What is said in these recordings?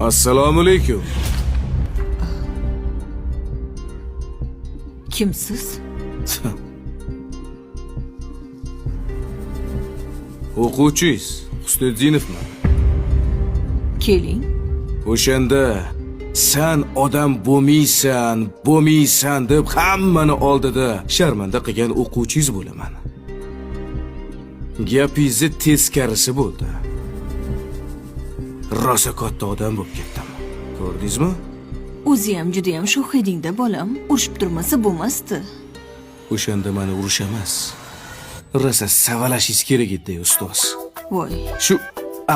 Assalomu alaykum. Kimsiz? O'quvchingiz Husniddinovman. Keling. O'shanda san odam bo'lmaysan, bo'lmaysan deb hammani oldida sharmanda qilgan o'quvchingiz bo'laman. Gapingizni teskarisi bo'ldi. Rosa katta odam bo'lib ketdim. Ko'rdingizmi? O'ziyam judayam sho'x eding-da, bolam. Urushib turmasa bo'lmasdi. O'shanda mani urush emas, rosa savalashingiz kerak edi, ustoz. Voy. Shu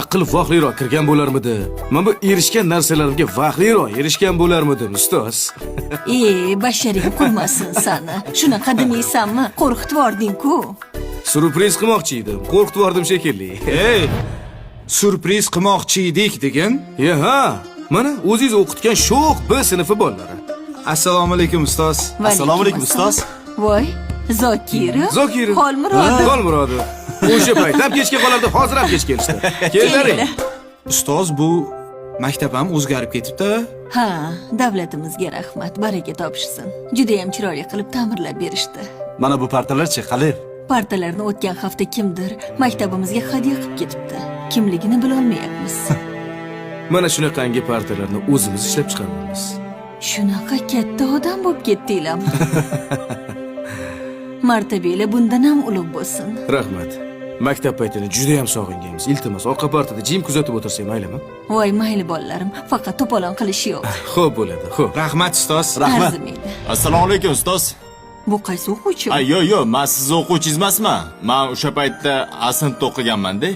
aql vaqliroq kirgan bo'larmidi? Men bu erishgan narsalarimga vaqliroq erishgan bo'larmidim, ustoz? E, basharing qurmasin sani. Shunaqa demaysanmi? Qo'rqitib yubording-ku. Syurpriz qilmoqchi edim. Qo'rqitib yubordim shekilli. Ey, syurpriz qilmoqchi edik degin. Ya ha, mana o'zingiz o'qitgan sho'x B sinfi bolalari. Assalomu alaykum, ustoz. Va Assalomu alaykum, ustoz. Voy, Zokirov. Zokirov. Xolmurodov. Xolmurodov. O'sha payt ham kechga qolardi, hozir ham kech kelishdi. Kellaring. Kelinglar. Ustoz, bu maktab ham o'zgarib ketibdi. Ha, davlatimizga rahmat, baraka topishsin. Judayam chiroyli qilib ta'mirlab berishdi. Mana bu partalarchi qalay? Partalarni o'tgan hafta kimdir maktabimizga hadya qilib ketibdi. Kimligini bilolmayapmiz. Mana shunaqangi partalarni o'zimiz ishlab chiqaramiz. Shunaqa katta odam bo'lib ketdinglarmi? Martabanglar bundan ham ulug' bo'lsin. Rahmat. Maktab paytini juda ham sog'inganmiz. Iltimos, orqa partada jim kuzatib o'tirsak maylimi? Voy, mayli bolalarim, faqat to'polon qilish yo'q. Xo'p bo'ladi, xo'p. Rahmat, ustoz. Rahmat. Arzimaydi. Assalomu alaykum, ustoz. Bu qaysi o'quvchi? Ay, yo'q, yo'q, men sizni o'quvchingiz emasman. Men o'sha paytda A sinfda o'qiganman-da.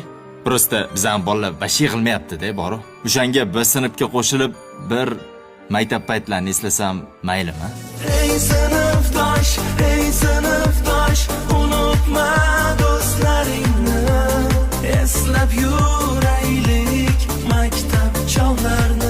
Просто bizning bolalar вообще yig'ilmayapti-da, boru. O'shanga B sinfga qo'shilib bir maktab paytlarini eslasam maylimi? Ey sinfdosh, ey sinfdosh, unutma do'stlaringni. Eslab yuraylik maktab chog'larini.